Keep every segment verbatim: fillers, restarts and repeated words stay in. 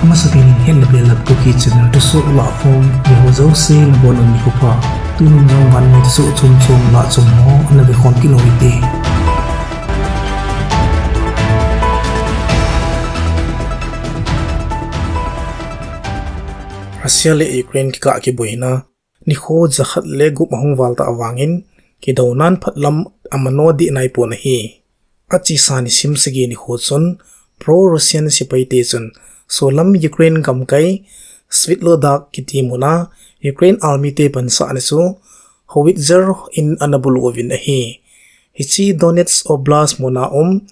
Amasapen in het le bel a Kuki channel thusoh lahkhom, eiho jouse nabonun nikho pha. Tunin jong vannoi thusoh chomchom lahchom ho ana vekhom kit u hite. Russia le Ukraine kikah kiboina nikho jakhat le gup ahung val ta vangin, kidounan phatlam amano dih naipon ahi. Achesa nisim sagi nikho chun pro-Russian sepaite chun solam Ukraine gamkai Svitlodarsk kiti muna Ukraine army te pansahna chu howitzer in ana bulu uvin ahi. Hiche Donetsk Oblast muna um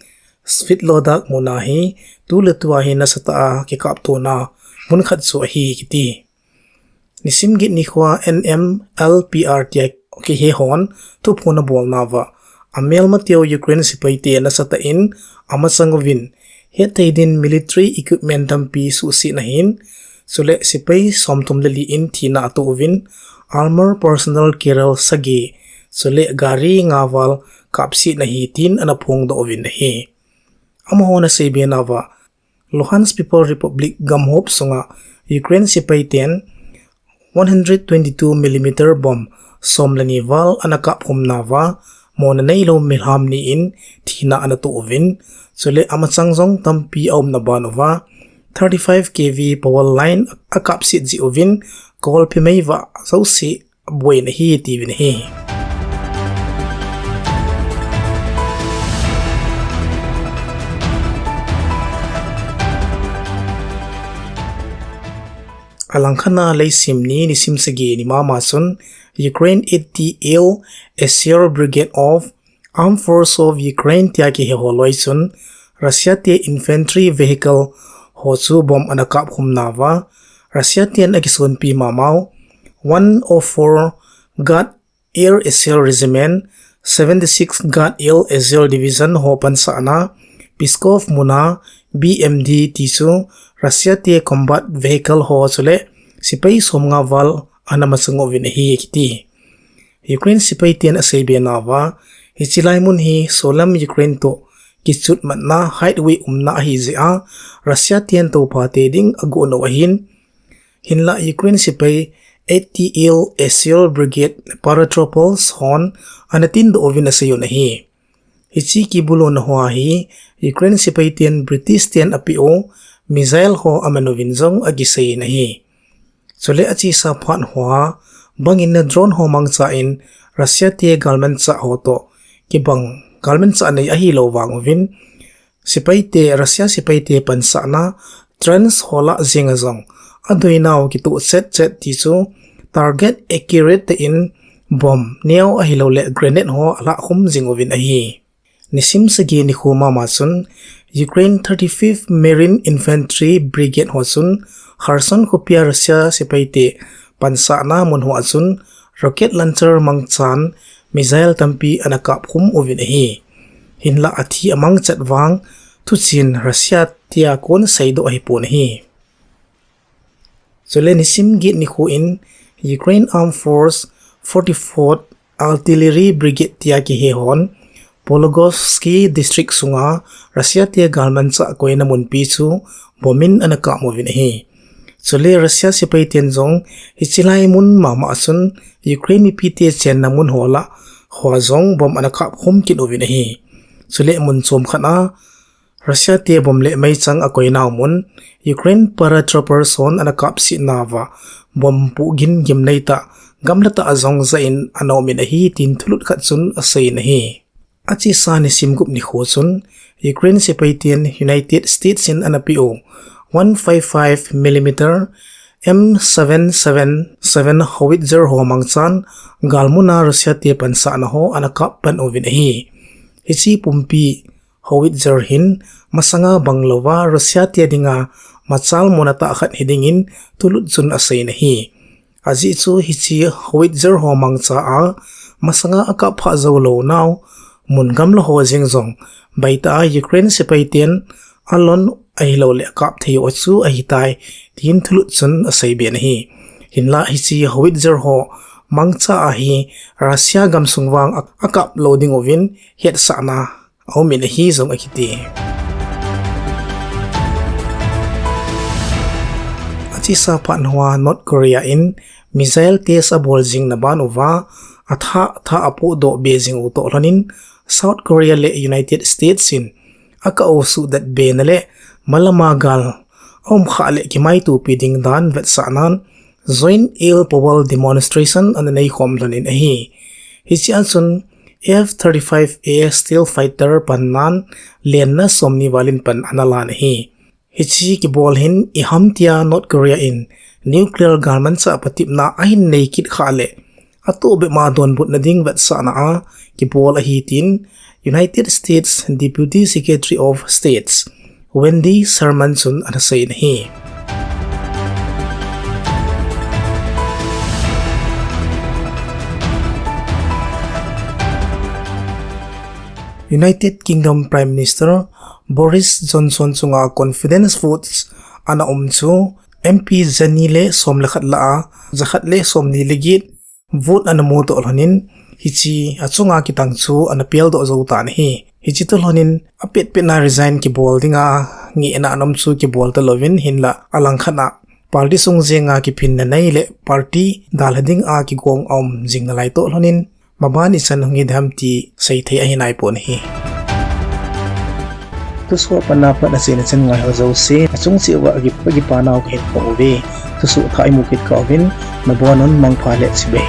Svitlodarsk muna hi tuletua hi nasatah a kikaptona mun khat chu ahi kiti. Nisim get nikhoa N M L P R tia kihe hon thuphon abolnauva, amelmateu Ukraine sepaite nasatah in amachang uvin, hetthei din military equipment tampi suhsetna ahin, chule sepai somthum le li in thina ato uvin, armor personnel carrier sagi, chule gari nga val kapsetna ahi tin ana phongdoh uvin ahi. Amahon aseibenauva, Luhansk People Republic gamhop sunga Ukraine sepaiten one hundred twenty-two millimeter bomb som le ni val ana kapkhumnauva, mona neilou milham ni in thina ana to uvin, chule amachang jong tampi aumna banuva, thirty-five K V power line akapset jeh uvin, kolpi meiva jouse abuai nahi tiuvin ahi. Alangkhat a leisim ni nisim sagi ni mama chun Ukraine eighty-eight Air Brigade of Armed Force of Ukraine tia kihe ho loi chun Russia te infantry vehicle ho chu bomb ana kapkhumnauva, Russia ten akisonpi mamau one oh four Guard Air Assault Regiment, seventy-six Guard Air Assault Division ho pansahna Pskov muna B M D ti chu Russia te combat vehicle ho chule sepai somnga val ana machang uvin ahi kiti. Ukraine sepaiten aseibenauva, hiche lai mun hi solam Ukraine to kichutmatna highway umna ahi jeh a, Russia ten tophate ding agoh nau ahin, hinlah Ukraine sepai eighty-eight Air Assault Brigade paratroopers hon ana tindoh uvin asei un ahi. Hiche kibuluna hoa hi Ukraine sepaiten British ten apeh u missile ho aman uvin jong akisei in ahi. Chule achesa phat hoa bangin na drone ho mangcha in Russia te galmanchah ho to kibang galmanchah nei ahilou vang uvin, sepaite, Russia sepaite pansahna trench ho lah jenga jong adoinau kitoh chetchet ti chu target accurate tah in bomb neo ahilouleh grenade ho alahkhum jing uvin ahi. Nisim sagi nikho mama chun Ukraine thirty-fifth Marine Infantry Brigade ho chun Kherson khopia Russia sepaite pansahna mun hoa chun rocket launcher mangchan missile tampi ana kapkhum uvin ahi. Hinlah athi amangchat vang thuchen Russia tia kon seidoh ahipon ahi. Chule nisim get nikho in Ukraine Armed Force forty-fourth Artillery Brigade tia kihe hon Pologovsky District sunga Russia te galmanchah koina munpi chu bomb in ana kap uvin ahi. Chule Russia sepaiten jong hiche lai mun mama a chun Ukraine mipite chenna mun ho lah hoa jong bomb ana kapkhum kit uvin ahi. Chule mun chomkhat a Russia te bomb le meichang akoinau mun Ukraine paratroopers hon ana kapsetnauva bomb pohgin gimnei tah gamla tah a jong jah in ana um in ahi tin thulut khat chun asei in ahi. Achesa nisim gup nikho chun Ukraine sepaiten United States in ana peh u one five five millimeter M seven seven seven howitzer ho mangchan galmuna Russia te pansahna ho ana kap pan uvin ahi. Hiche pumpi howitzer hin masanga banglouva Russia te dinga machal mona tah khat hidingin thulut chun asei in ahi. Ajeh chu hiche howitzer ho mangcha a masanga akap phah jou lounau mun gamla ho jeng jong baitah a Ukraine sepaiten alon ahilouleh akap thei u chu ahitai tin thulut chun aseibe in ahi. Hinlah hiche howitzer ho mangcha a hi Russia gamsung vang a, akap lou ding uvin hetsahna aum in ahi jong akiti. Hiche saphat hoa North Korea in missile test abol jing na ban uva, athah thah apohdoh be jing u toh lhonin, South Korea le United States in akah u suhdet be na le malama gal aum khah le kimaitopi ding dan vetsahnan Joint Air Power Demonstration ana neikhom lhonin ahi. Hiche a chun F thirty-five A stealth fighter pannan lenna somni valin pan ana lan ahi. Hiche kibol hin iham tia North Korea in nuclear galmanchah patepna ahin nei kit khah le atoh bep ma donbutna ding vetsahna a kibol ahi tin United States Deputy Secretary of States Wendy Sherman chun ana seiyin ahi. United Kingdom Prime Minister Boris Johnson chunga confidence votes ana um chu M P jani le som le khat lah a jakhat le somli le get vote ana mu toh lhonin, hiche achunga kitang chu ana peldoh jou tan ahi. Hiche toh lhonin apetpet na resign kibol dinga ngehna ana um chu kibol talouvin, hinlah alangkhat a party sung jenga kiphinna nei le party dalha dinga kigong aum jing nalai toh lhonin, maban ichan hung hi dem ti seithei ahi naipon ahi. Thusoh apat na pat achaina chan ngai ho jouse achung cheh uva akipa nau kahin phong uve. Thusoh thah imu kit kah uvin, nabon un mangpha le chibai.